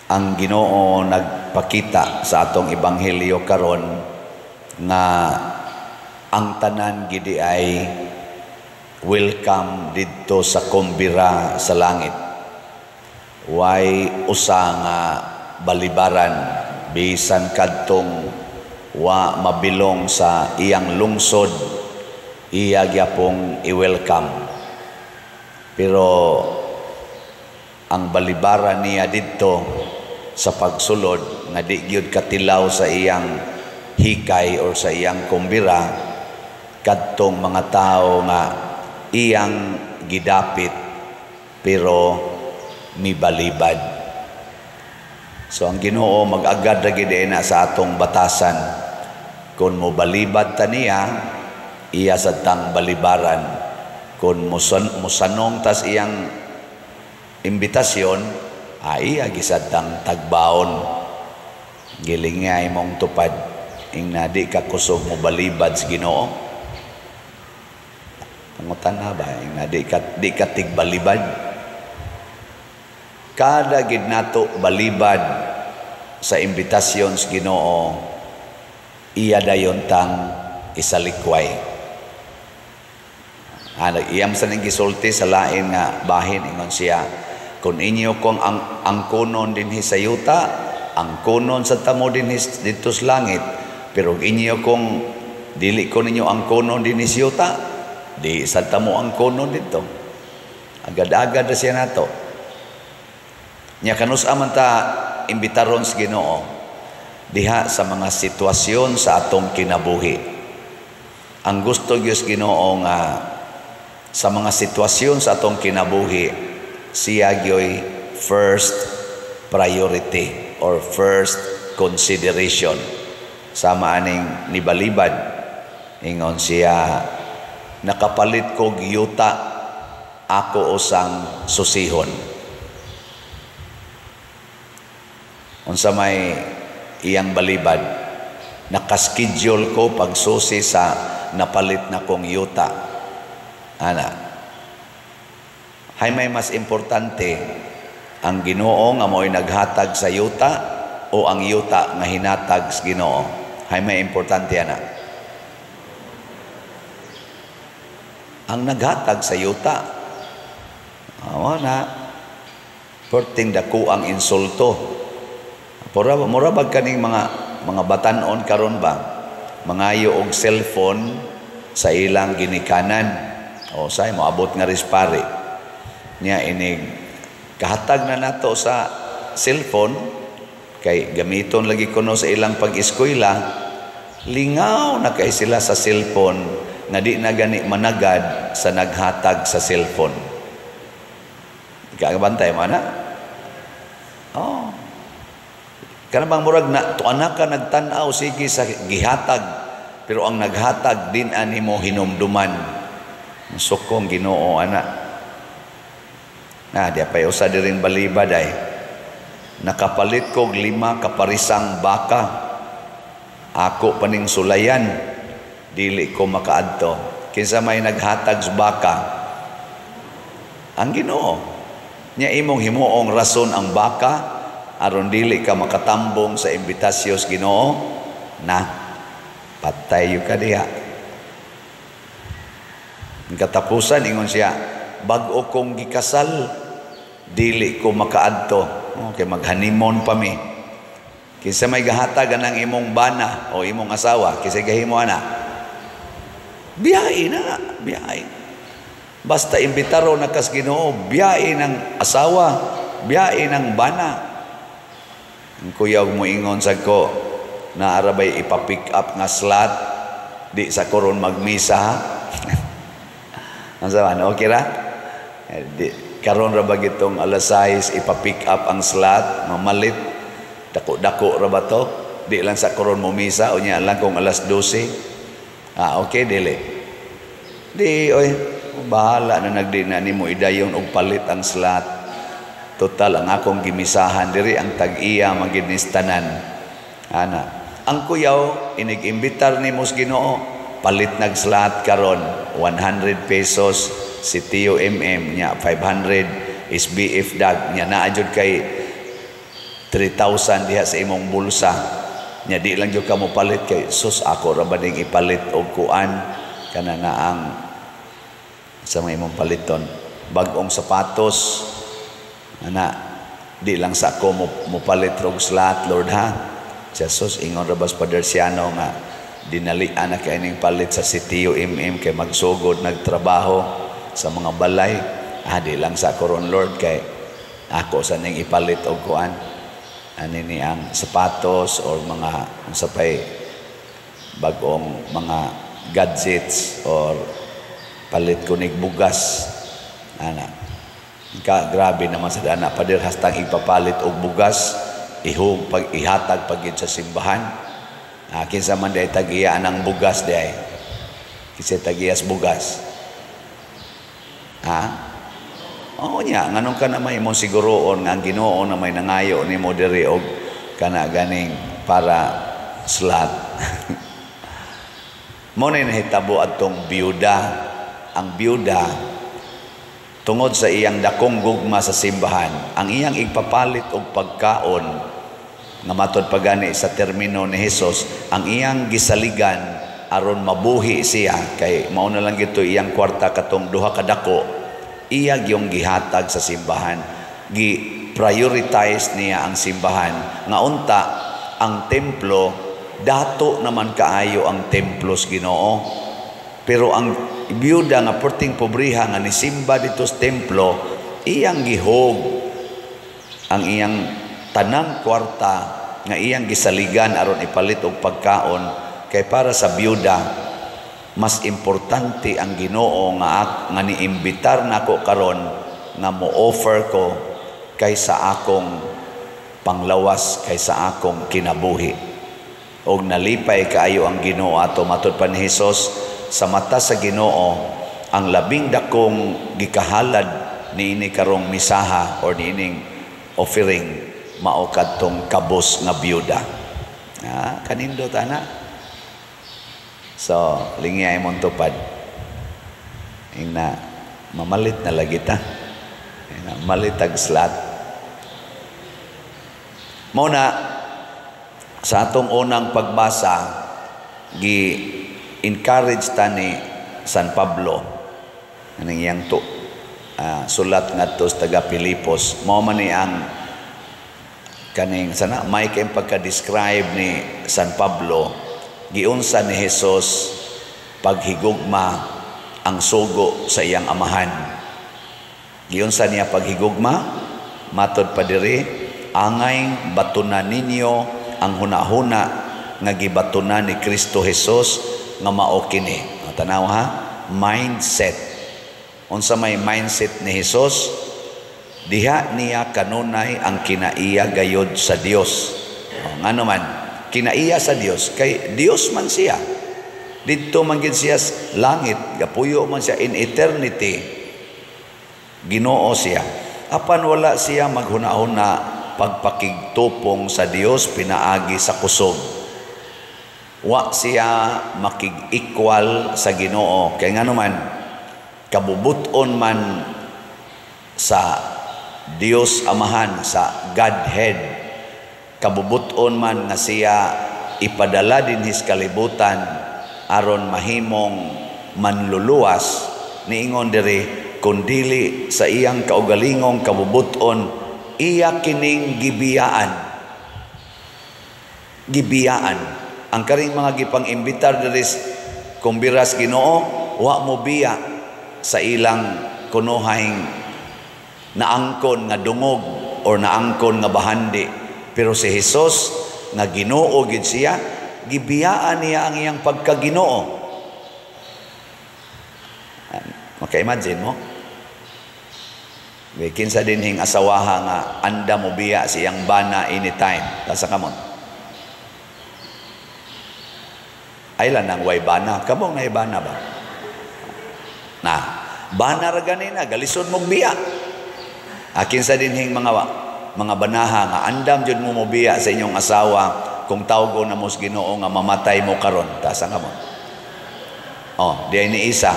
Ang Ginoo nagpakita sa atong ebanghelyo karon nga ang tanan gidi ay welcome didto sa kumbira sa langit. Way usa nga balibaran, bisan kadtong wa mabilong sa iyang lungsod, iya gyapong i-welcome. Pero ang balibaran niya didto sa pagsulod nga di gyud katilaw sa iyang hikay or sa iyang kumbira, kadtong mga tao nga iyang gidapit pero mibalibad. So ang Ginoo mag-agad ra gid na sa atong batasan. Kung mo balibad ta niya, iya sad tang balibaran. Kung musanong tas iyang imbitasyon, ay iya gisad tang tagbaon. Giling nga imong tupad ing na di ka kusog mo balibad sa Ginoo. Pangutan na ba ing na di ka tigbalibad? Kada gid nato balibad sa imbitasyon sa Ginoo, iya dayon tang isalikway. Ano, iyam sa ning gisulti sa lain nga bahin, ingon siya, kung inyo kong ang angkonon dinhi sa yuta, angkonon sa tamo dinhi didto sa langit. Pero inyo kong dili ko ninyo angkonon dinhi sa yuta, di sa tamo angkonon didto. Agad-agad na siya nato. Nya kanus-a man ta imbitaron sa Ginoo? Diha sa mga sitwasyon sa atong kinabuhi. Ang gusto gyud sa Ginoo nga sa mga sitwasyon sa atong kinabuhi, siya gyoy first priority or first consideration. Sama aning nibalibad, ingon siya, "Nakapalit kog yuta, ako usang susihon." Unsa may iyang balibad? "Nakaschedule ko pagsusi sa napalit na kong yuta." Ana. Hay may mas importante, ang Ginoo nga mo'y naghatag sa yuta o ang yuta nga hinatag sa Ginoo? Hay may importante ana? Ang naghatag sa yuta. Awa na. Perting dako ang insulto. Mura, mura bag kaning mga batan-on karon ba? Mangayo og cellphone sa ilang ginikanan. O say moabot nga rispari. Nya inig kahatag na nato sa cellphone kay gamiton lagi kuno sa ilang pag-eskwela, lingaw na kay sila sa cellphone nga di na gani managad sa naghatag sa cellphone. Kagabantay mo na? Oh. Kana bang murag na tuanak ka nagtan-aw sige sa gihatag, pero ang naghatag din ani mo hinumduman. Sukong Ginoo ana. Na di pa usa diring balibad ay "Nakapalit kog 5 kaparisang baka, ako paning sulayan, dili ko makaadto." Kinsa may naghatag sa baka? Ang Ginoo. Nya imong himuong rason ang baka aron dili ka makatambong sa imbitasyon sa Ginoo, na patay ka diha. Ang katapusan ingon siya, "Bag-o kong gikasal, dili ko makaadto." Okay, maghanimon pa mi. Kinsa may gahatag anang imong bana o imong asawa? Kinsa gahimo ana? Biyahe na, biyahe. Basta imbitaro na kas Ginoo, biyahe ng asawa, biyahe ng bana. Ang kuyaw mo ingon sa ko, naarabay ipa-pick up nga slot, di sa koron magmisa. Ang sabi, okay ra? Di, karon ra ba gitong alas 6 ipa-pick up ang slot, mamalit, dako-dako ra ba to? Di lang sa koron mo misa, o niya lang kung alas 12. Ah, okay, dili. Di, oy, bahala na nagdi na nimo idayon og palit ang slot. Total, ang akong gimisahan diri ang tag-iya maginis tanan. Ana, ang kuyaw inig-imbitar nimo sa Ginoo, palit nag slot karon 100 pesos si Tio MM nya 500 SBF dag nya naa jud kay 3,000 diha sa imong bulsa. Nya di lang gyud ka mo palit kay sus, ako ra ba ning ipalit og kuan, kana na ang sa mga imong paliton, bag-ong sapatos ana, di lang sa ako mo palit og slot, Lord, ha. Jesus, ingon ra bas Father Siano nga dinalian na kay ning palit sa sitio MM kay magsugod nagtrabaho sa mga balay. Ah, di lang sa ako ron, Lord, kay ako sa ning ipalit og kuan ani ni ang sapatos or mga unsa pay bag-ong mga gadgets or palit ko nig bugas ana. Ka grabe naman sa dana, pader, hastang ipapalit og bugas, ihug pag ihatag pag sa simbahan. Ah, kinsa man day tagiya ang bugas day? Kinsa tagiyas bugas, ha? Oo niya, nganong ka na may imong siguroon nga ang Ginoo na may nangayo nimo diri og kana ganing para slot? Mo na nahitabo atong biyuda. Ang biyuda, tungod sa iyang dakong gugma sa simbahan, ang iyang igpapalit og pagkaon nga matod pagani sa termino ni Jesus, ang iyang gisaligan aron mabuhi siya kay mao na lang gito iyang kwarta, katong duha ka dako, iya gyung gihatag sa simbahan. Gi prioritize niya ang simbahan nga unta ang templo, dato naman kaayo ang templo sa Ginoo. Pero ang biyuda nga perting pobriha nga nisimba dito sa templo, iyang gihog ang iyang tanang kwarta nga iyang gisaligan aron ipalit og pagkaon kay para sa biyuda mas importante ang Ginoo nga nga niimbitar nako karon nga mo-offer ko kaysa akong panglawas, kaysa akong kinabuhi. Og nalipay kaayo ang Ginoo ato. Matud pa ni Hesus, sa mata sa Ginoo, ang labing dakong gikahalad niini karong misaha or niining offering mao kadtong kabos nga biyuda. Ah, kanindot ana. So, lingi ay mong tupad. Ingna, mamalit na lagi ta. Ingna, malit ag slot. Mao na, sa atong unang pagbasa, gi encourage ta ni San Pablo aning iyang to sulat ngadto sa taga Pilipos. Mao man ni ang kaning sana may kay pagka-describe ni San Pablo, giunsa ni Jesus paghigugma ang sugo sa iyang amahan. Giunsa niya paghigugma? Matod pa diri, angay batunan ninyo ang hunahuna nga gibatunan ni Kristo Jesus nga mao kini. Tanaw ha, mindset. Unsa may mindset ni Jesus? Diha niya kanunay ang kinaiya gayod sa Dios. O, ngano man kinaiya sa Dios? Kay Dios man siya. Didto man gid siya sa langit, gapuyo man siya in eternity. Ginoo siya. Apan wala siya maghuna-huna pagpakigtupong sa Dios pinaagi sa kusog. Wa siya makig-equal sa Ginoo. Kay ngano man, kabubuton man sa Dios Amahan, sa Godhead, kabubuton man nga siya ipadala dinhis kalibutan aron mahimong manluluwas. Niingon diri, kundili sa iyang kaugalingong kabubuton, iya kining gibiyaan. Gibiyaan ang karing mga gipang-imbitar diri kumbiras Ginoo, wa mo biya sa ilang kunuhay naangkon nga dungog or naangkon nga bahandi. Pero si Jesus nga Ginoo gid siya, gibiyaan niya ang iyang pagkaginoo. Maka-imagine mo? Kinsa dinhing asawaha nga anda mo biya sa iyang bana anytime? Tasa kamon. Ay lang nang way bana. Kamong na bana ba? Na, bana ra ganina, galisod mong biya. Akin sa dinhing mga banaha nga andam jud mo mobiya sa inyong asawa kung tawgo na mo sa Ginoo nga mamatay mo karon? Tasa kamon. Oh, di ay ni isa.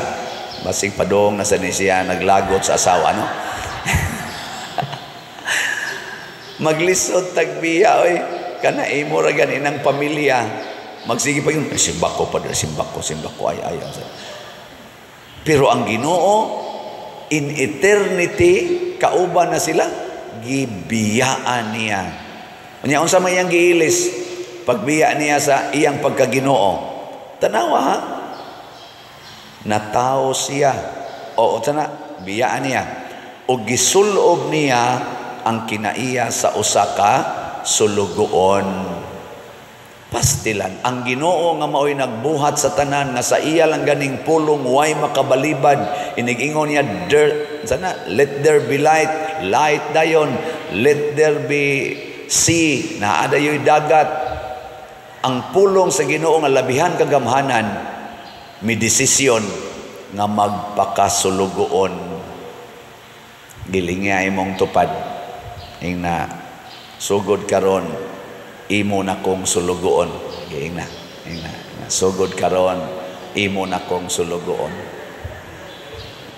Basig padong na sa ni siya naglagot sa asawa, no? Maglisod tagbiya oy, kana imo ra gani nang pamilya. Magsige pa yun, "Simba ko pa, simba ko, simba ko, ay ay." Pero ang Ginoo in eternity kauban na sila, gibiyaan niya. Unya unsa may iyang giilis pagbiya niya sa iyang pagkaginoo? Tanawa ha. Natawo siya. Oo, tana, biyaan niya. O gisulob niya ang kinaiya sa usa ka sulugoon. Pastilan ang Ginoo nga maoy nagbuhat sa tanan, nga sa iya lang ganing pulong way makabalibad. Inig-ingon niya there sana, "Let there be light," light dayon. "Let there be sea," naa dayoy dagat. Ang pulong sa Ginoo nga labihan kagamhanan, mi desisyon nga magpakasulugoon. Gilinga imong tupad, ingna, "Sugod karon imo na kong sulugoon." Giingna, ingna, "Sugod karon imo na kong sulugoon."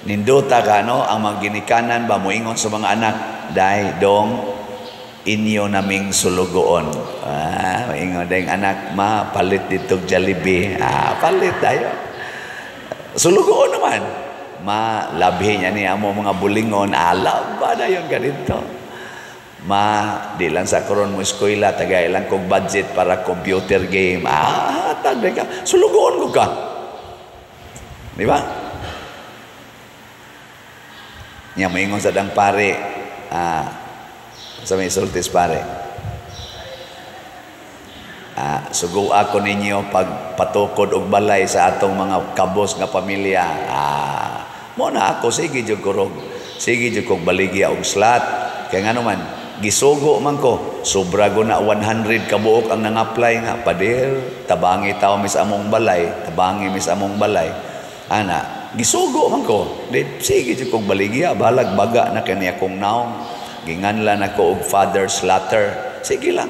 Nindota ka, no? Ang mga ginikanan ba, moingon sa mga anak, "Day, dong, inyo naming sulugoon." Ah, moingon dayong anak, "Ma, palit dito Jollibee." Ah, palit dayo. Sulugoon naman. "Ma, labhi niya ni amo mga bulingon." Ah, laba dayon ka dito. "Ma, di lang sa karon mo eskwela, tagay lang kog budget para computer game." Ah, tagay ka. Sulugoon ko ka. Di ba? Nya moingon sa dang pare, ah, sa may sultis pare. Ah, sugo ako ninyo pag patukod og balay sa atong mga kabos nga pamilya. Ah, mo na ako sige jud kurog. Sige jud kog baligya og slot. Kay ngano man, gisugo man ko. Sobra go na 100 kabuok ang nang-apply nga, "Pader, tabangi tawo mis among balay, tabangi mis among balay." Ana, gisugo man ko. Di, sige jud kog baligya, balag baga na kani akong naong. Ginganlan ako og Father Slatter. Sige lang.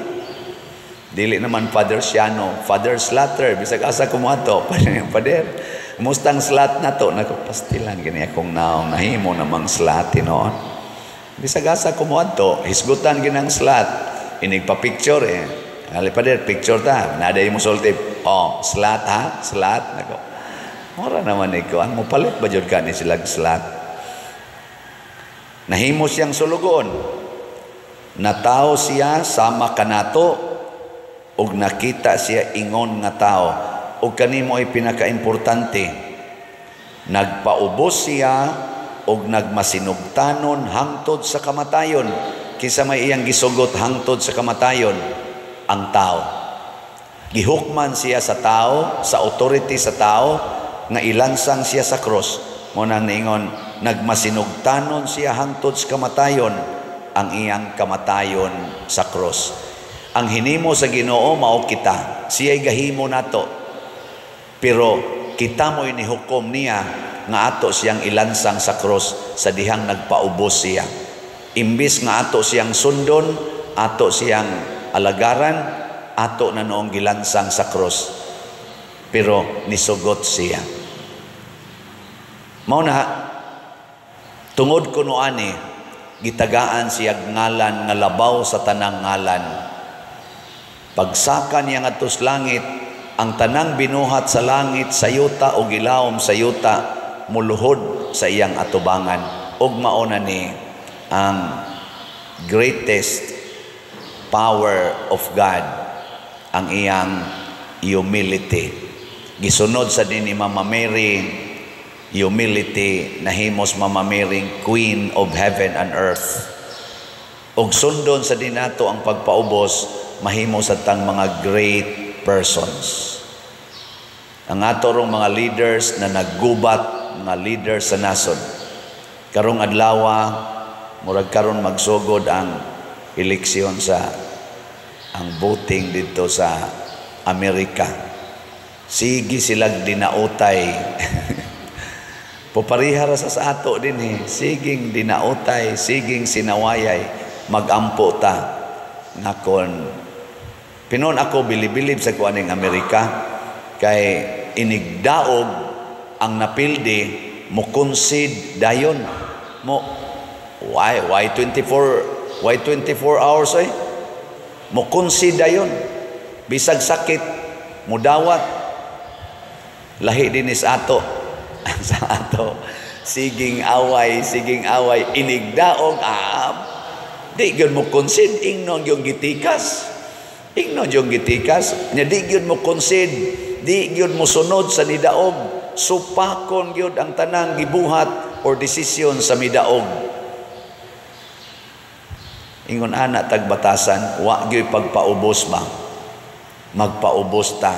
Dili naman Father Siano, Father Slatter, bisag asa ko mo ato, "Pader, mustang slat na to?" Nako, pastilan gini akong naong, nahimo namang slat noon. Bisag asa ko mo ato, hisgutan ginang slat, inig pa picture eh. "Ali pader, picture ta." Naday mo sulti, "Oh, slat ha, slat." Nako. Mura naman ikaw, ang mopalit ba jud ka ni silag slat? Nahimo siyang sulugoon. Natawo siya sama kanato ug nakita siya ingon nga tao. Ug kanimo ay pinakaimportante, nagpaubos siya ug nagmasinugtanon hangtod sa kamatayon. Kinsa may iyang gisugot hangtod sa kamatayon? Ang tao. Gihukman siya sa tao, sa authority sa tao, nga ilansang siya sa cross. Mo nang niingon, nagmasinugtanon siya hangtod sa kamatayon, ang iyang kamatayon sa cross. Ang hinimo sa Ginoo mao kita, siya'y gahimo nato. Pero kita mo'y nihukom niya nga ato siyang ilansang sa cross sa dihang nagpaubos siya. Imbis nga ato siyang sundon, ato siyang alagaran, ato na noong gilansang sa cross. Pero nisugot siya. Mao na tungod kuno ani, gitagaan siya ngalan nga labaw sa tanang ngalan. Pagsaka niya ngadto sa langit, ang tanang binuhat sa langit, sa yuta o gilawom sa yuta muluhod sa iyang atubangan. Ug mao na ni ang greatest power of God, ang iyang humility. Gisunod sa din ni Mama Mary, humility, nahimos Mama Mary Queen of Heaven and Earth. Ug sundon sa dinato ang pagpaubos, mahimo sa tang mga great persons. Ang ato rong mga leaders na naggubat, mga leaders sa nasod. Karong adlawa, murag karon magsugod ang eleksyon sa ang voting dito sa Amerika. Sige silag dinautay. Pupariha ra sa ato din eh. Siging dinautay, siging sinawayay, magampo ta. Nga kon pinon ako bilibilib sa kuaning Amerika kay inigdaog ang napildi mo concede dayon mo why 24 Why 24 hours eh? Mo concede dayon. Bisag sakit, mudawat. Lahi din is ato. Sa ato, siging away, inigdaog, di gyud mo concede, ingnon yung gitikas. Ingnon yung gitikas, nya di gyud mo concede, di gyud mo sunod sa nidaog, supakon gyud ang tanang gibuhat or desisyon sa midaog. Ingon ana tagbatasan, wa gyud pagpaubos ba? Magpaubos ta.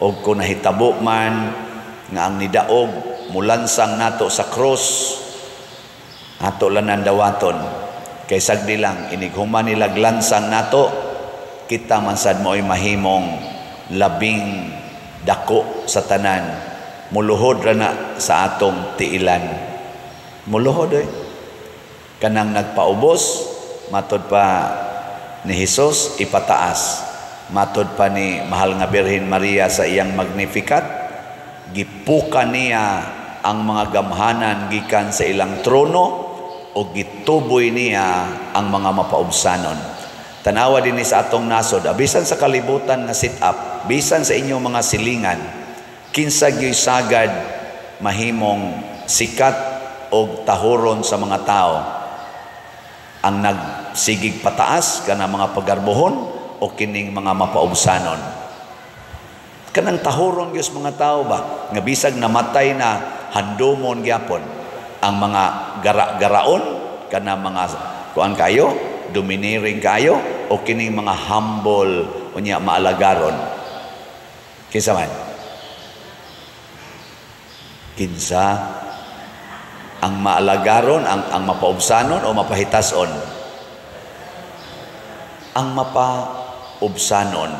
Og kung nahitabo man nga ang nidaog mulansang nato sa cross, ato lang dawaton. Kay sagdi lang inig human nila lansang nato, kita man sad mo'y mahimong labing dako sa tanan. Muluhod ra na sa atong tiilan. Muluhod eh. Kanang nagpaubos, matod pa ni Hesus, ipataas. Matod pa ni Mahal nga Birhen Maria sa iyang Magnificat, gipuka niya ang mga gamhanan gikan sa ilang trono o gituboy niya ang mga mapaubsanon. Tanawa din ni sa atong nasod, bisan sa kalibutan nga sit up, bisan sa inyong mga silingan, kinsa gyud sagad mahimong sikat og tahuron sa mga tao, ang nagsigig pataas kana mga pagarbohon o kining mga mapaubsanon? Kanang tahuron gyud mga tao ba nga bisag namatay na handomon gyapon ang mga gara-garaon kana mga kuan kayo, domineering kayo, o kining mga humble unya maalagaron? Kinsa man? Kinsa ang maalagaron, ang mapaubsanon o mapahitason? Ang mapaubsanon.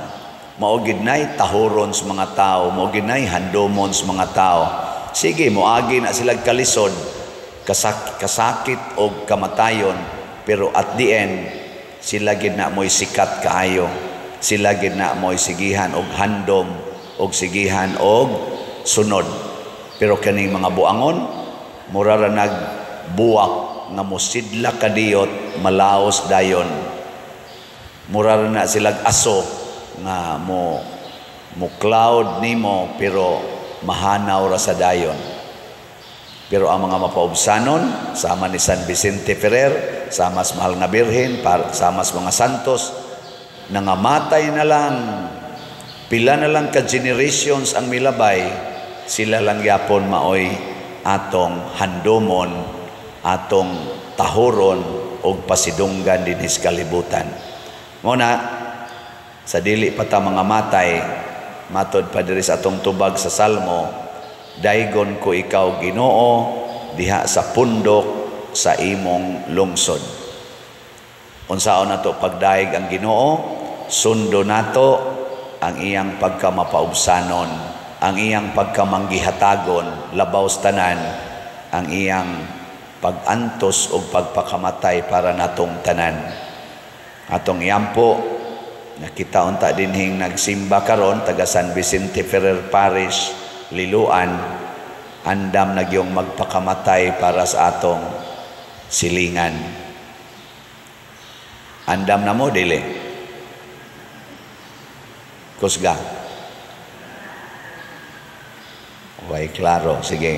Mao gid nay tahuron sa mga tao, mao gid nay handomon sa mga tao. Sige, moagi na sila kalisod, kasakit og kamatayon, pero at the end sila gid na mo'y sikat kaayo. Sila gid na mo'y sigihan og handom og sigihan og sunod. Pero kaning mga buangon, mura ra nagbuwak nga mosidla kadiyot, malaos dayon. Mura ra na silag aso nga mo cloud nimo pero mahanaw ra sa dayon. Pero ang mga mapaubsanon, sama ni San Vicente Ferrer, sama sa Mahal nga Birhen, sama sa mga santos, nangamatay na lang, pila na lang ka generations ang milabay, sila lang gyapon maoy atong handomon, atong tahuron og pasidunggan dinhi sa kalibutan. Mo na sa dili pa ta mga matay, matod pa diri sa atong tubag sa Salmo, daygon ko ikaw Ginoo diha sa pundok sa imong lungsod. Unsaon nato pagdayeg ang Ginoo? Sundo nato ang iyang pagkamapaubsanon, ang iyang pagkamanggihatagon, labaw sa tanan ang iyang pag-antos o pagpakamatay para natong tanan. Atong yampo, nakita unta dinhing nagsimba karon taga San Vicente Ferrer Parish, Liloan, andam nagyong magpakamatay para sa atong silingan. Andam na mo dili? Kusga. Way klaro, sige.